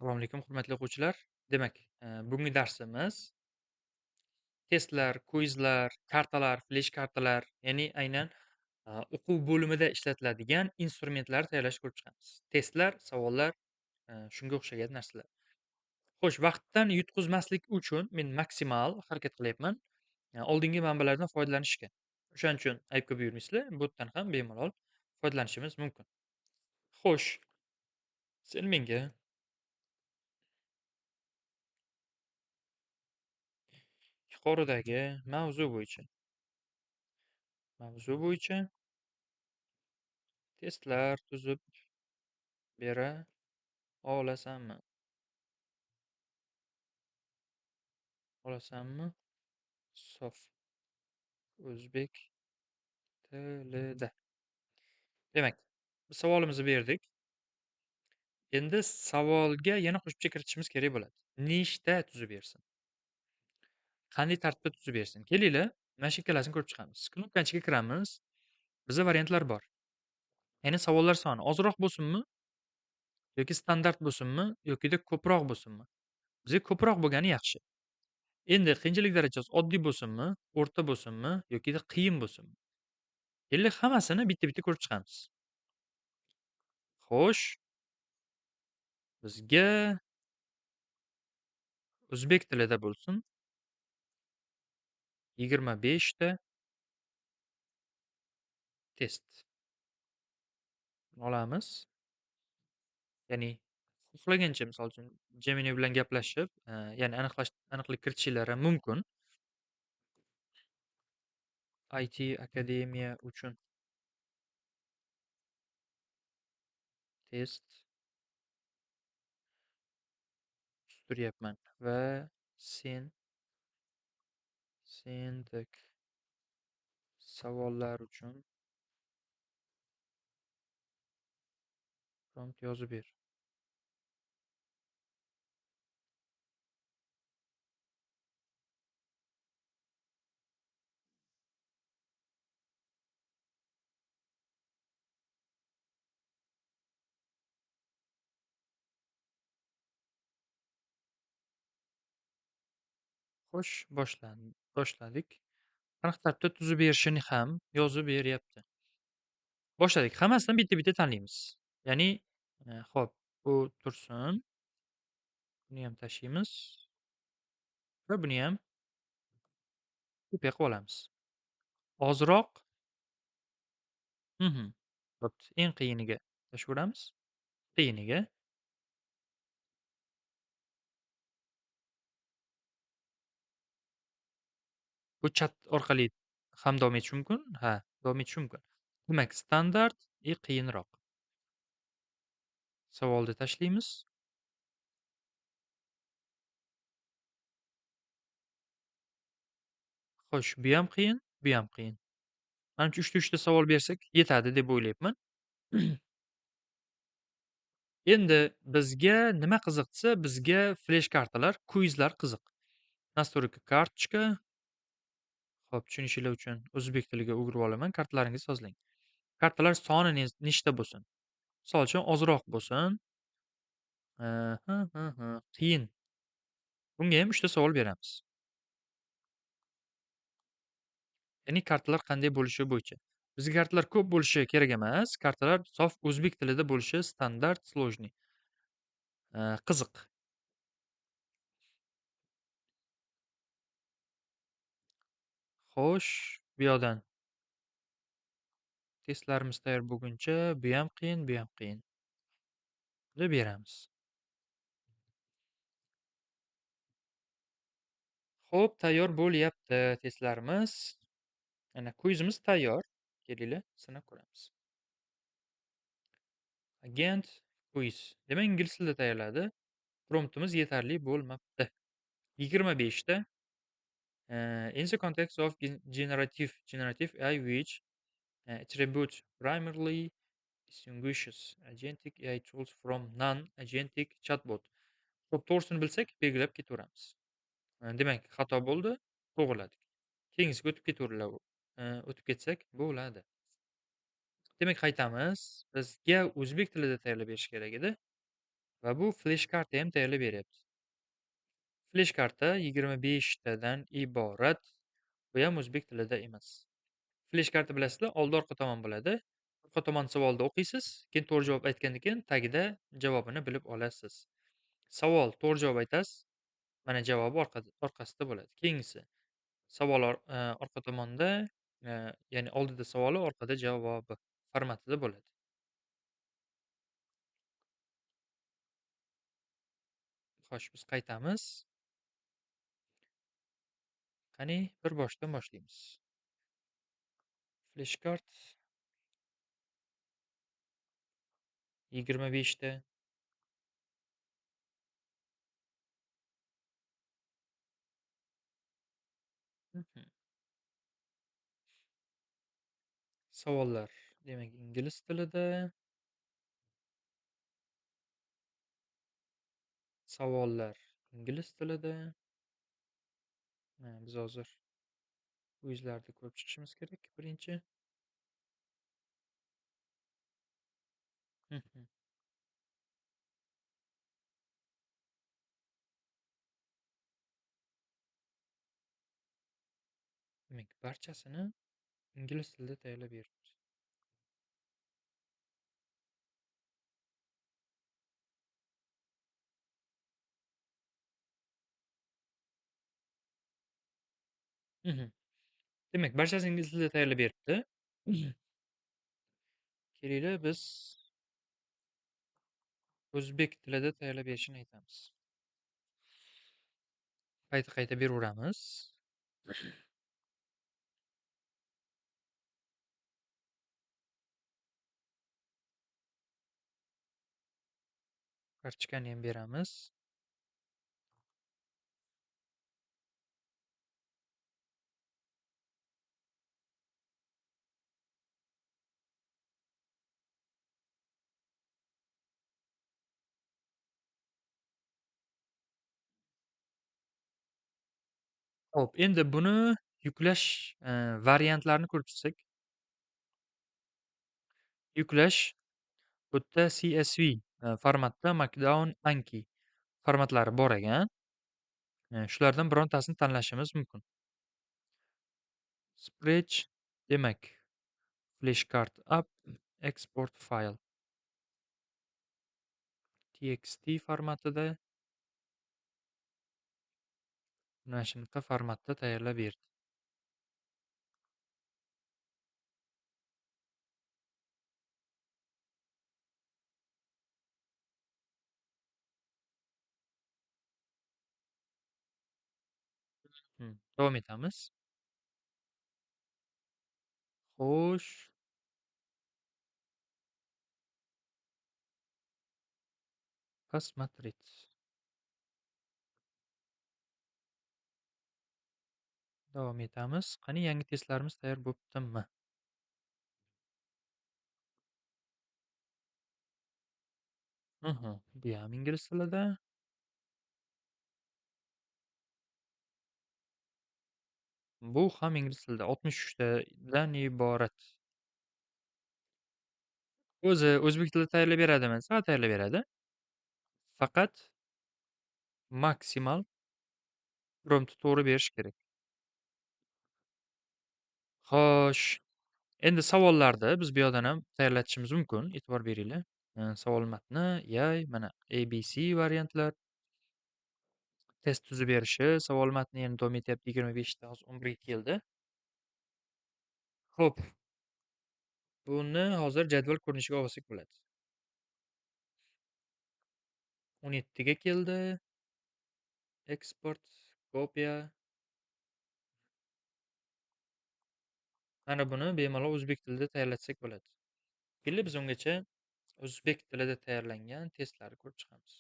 Assalomu alaykum, hurmatli o'quvchilar. Demak, bugungi darsimiz testlar, quizlar, kartalar, flesh kartalar, ya'ni aynan o'quv bo'limida ishlatiladigan instrumentlar tayyorlashni ko'rib chiqamiz. Testlar, savollar, shunga o'xshagan narsalar. Xo'sh, vaqtdan yutqizmaslik uchun men maksimal harakat qilyapman, oldingi manbalardan foydalanishga. O'shaning uchun aybga buyurmaysizlar, bu yerdan ham bemalol foydalanishimiz mumkin. Xo'sh, sen menga yuqoridagi mavzu bo'yicha testlar tuzib bera olasanmi? Olasanmi? Sof o'zbek tilida. Demak, biz savolimizni berdik. Endi savolga yana qo'shimcha kiritishimiz kerak bo'ladi. Nechta tuzib bersin? Qanday tartibda tuzib bersin? Kelinglar, mana shu ikkalasini ko'rib chiqamiz. Knopkaning ichiga kiramiz. Bizda variantlar bor. Ya'ni savollar soni ozroq bo'lsinmi yoki standart bo'lsinmi yokida ko'proq bo'lsinmi? Bizga ko'proq bo'lgani yaxshi. Endi qiyinchilik darajasi oddiy bo'lsinmi, o'rta bo'lsinmi yokida qiyin bo'lsinmi? Endi hammasini bitta-bitta ko'rib chiqamiz. Xo'sh, bizga o'zbek tilida bo'lsin. 25 ta test olamiz. Ya'ni xohlagancha, misol uchun, Gemini bilan gaplashib, ya'ni aniqlik kiritishlari mumkin. IT Akademiya uchun test turyapman va sendek savollar uchun prompt yozib ber. Xo'sh, boshladik. Aniq tartibda tuzib berishini ham yozib beryapti. Boshladik. Hammasidan bitta-bitta tanlaymiz. Ya'ni, xo'p, bu tursin. Buni ham tashlaymiz. Va buni ham kopiya qilib olamiz. Ozroq. Bo'pti. Eng qiyiniga tashlayveramiz. Qiyiniga. Bu chat orqali ham davom etish mumkin. Ha, davom etish mumkin. Demak, standart va qiyinroq. Savolni tashlaymiz. Xo'sh, bu ham qiyin, bu ham qiyin. Manimcha 3 ta savol bersak yetadi deb o'ylayapman. Endi bizga nima qiziq desa, bizga flesh kartalar, quizlar qiziq. Настройка kartochka. Xo'p, tushunishinglar uchun o'zbek tiliga o'girib olaman. Kartalaringizni sozlang. Kartalar soni nechta bo'lsin? Misol uchun ozroq bo'lsin. Qiyin. Bunga ham 3 ta savol beramiz. Ya'ni kartalar qanday bo'lishi bo'yicha. Bizga kartalar ko'p bo'lishi kerak emas. Kartalar sof o'zbek tilida bo'lishi standart, сложный. Qiziq. Xo'sh, bu yoqdan testlarimiz tayyor bo'lguncha, bu ham qiyin, bu ham qiyin. Deb beramiz. Xo'p, tayyor bo'lyapti testlarimiz. Ana quizimiz tayyor. Kelinglar, sinab ko'ramiz. Agent quiz. Demak, ingliz tilida tayyorladi. Promptimiz yetarli bo'lmabdi. 25 ta. In the context of generative AI, which attribute primarily distinguishes agentic AI tools from non-agentic chatbot. Xo'p, to'g'risini bilsak, belgilab ketaveramiz. Demak, xato bo'ldi, to'g'riladik. Keyingisiga o'tib ketaveriladi. O'tib ketsak bo'ladi. Demak, qaytamiz. Bizga o'zbek tilida tayyorlab berish kerak edi. Va bu flash karta ham tayyorlab beryapti. Flash karta 25 tadan iborat. Bu ham o'zbek tilida emas. Flash karta bilasizlar, oldi orqa tomon bo'ladi. Orqa tomon savolda o'qiysiz, keyin to'g'ri javob aytgandan keyin tagida javobini bilib olasiz. Savol to'g'ri javob aytasiz, mana javobi orqasida bo'ladi. Keyingisi savol orqa tomonda, ya'ni oldida savoli, orqada javobi formatida bo'ladi. Xo'sh, biz qaytamiz. Qani, bir boshdan boshlaymiz. Flashcard 25 ta. Savollar, demak, ingliz tilida. Savollar ingliz tilida. Mana biz hozir bu yuzlarni ko'rib chiqishimiz kerak birinchi. Demak, barchasini ingliz tilida tayyorlab beribdi. Demak, barchasini ingliz tilida tayyorlab beribdi. Kelinglar, biz o'zbek tilida tayyorlab berishini aytamiz. Qayta-qayta beraveramiz. Kartochkani ham beramiz. Xo'p, endi buni yuklash variantlarini ko'rib chiqsak. Yuklash bu yerda CSV formatda Markdown, Anki formatlari bor ekan. Shulardan birontasini tanlashimiz mumkin. Spread, demak, flashcard app, export file. TXT formatida mana shunaqa formatda tayyorlab berdi. Davom etamiz. Xo'sh. Посмотреть. Davom etamiz. Qani yangi testlarimiz tayyor bo'ptimi? Bu ham ingliz tilida. Bu ham ingliz tilida 63 tadan iborat. O'zi o'zbek tilida tayyorlab beradimi? Sal tayyorlab beradi. Faqat maksimal promptni to'g'ri berish kerak. Xo'sh, endi savollarni biz bu yoqdan ham tayyorlatishimiz mumkin. E'tibor beringlar. Savol matni, yay, mana ABC variantlar. Test tuzib berishi, savol matni yana davom etyapti 25 ta, hozir 11 ga keldi. Xo'p. Buni hozir jadval ko'rinishiga olsak bo'ladi. 17 ga keldi. Eksport, kopiya. Mana buni bemalol o'zbek tilida tayyorlatsak bo'ladi. Kelib biz ungacha o'zbek tilida tayyorlangan testlarni ko'rib chiqamiz.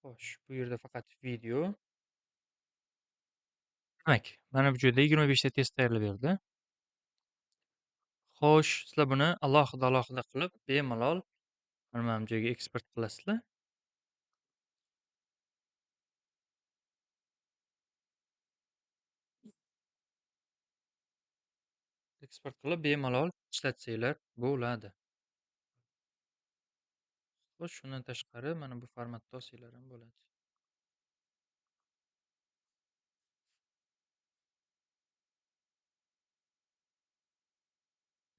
Xo'sh, bu yerda faqat video. Demak, mana bu joyda 25 ta test tayyorlab berdi. Xo'sh, sizlar buni alohida-alohida qilib, bemalol mana bu joyga eksport qilasizlar. Eksport qilib bemalol ishlatsanglar bo'ladi. Xo'sh, shundan tashqari mana bu formatda olsanglar ham bo'ladi.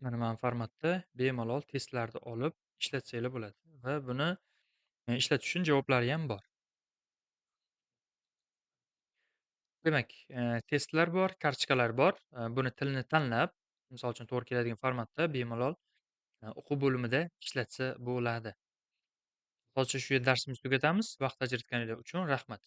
Mana bu formatda bemalol testlarni olib ishlatsanglar bo'ladi va buni ishlatish uchun javoblari ham bor. Demak, testlar bor, kartochkalar bor. Buni tilini tanlab, misol uchun to'g'ri keladigan formatda bemalol o'quv bo'limida ishlatsa bo'ladi. Hozircha shu yerda darsimizni tugatamiz. Vaqt ajratganingiz uchun rahmat.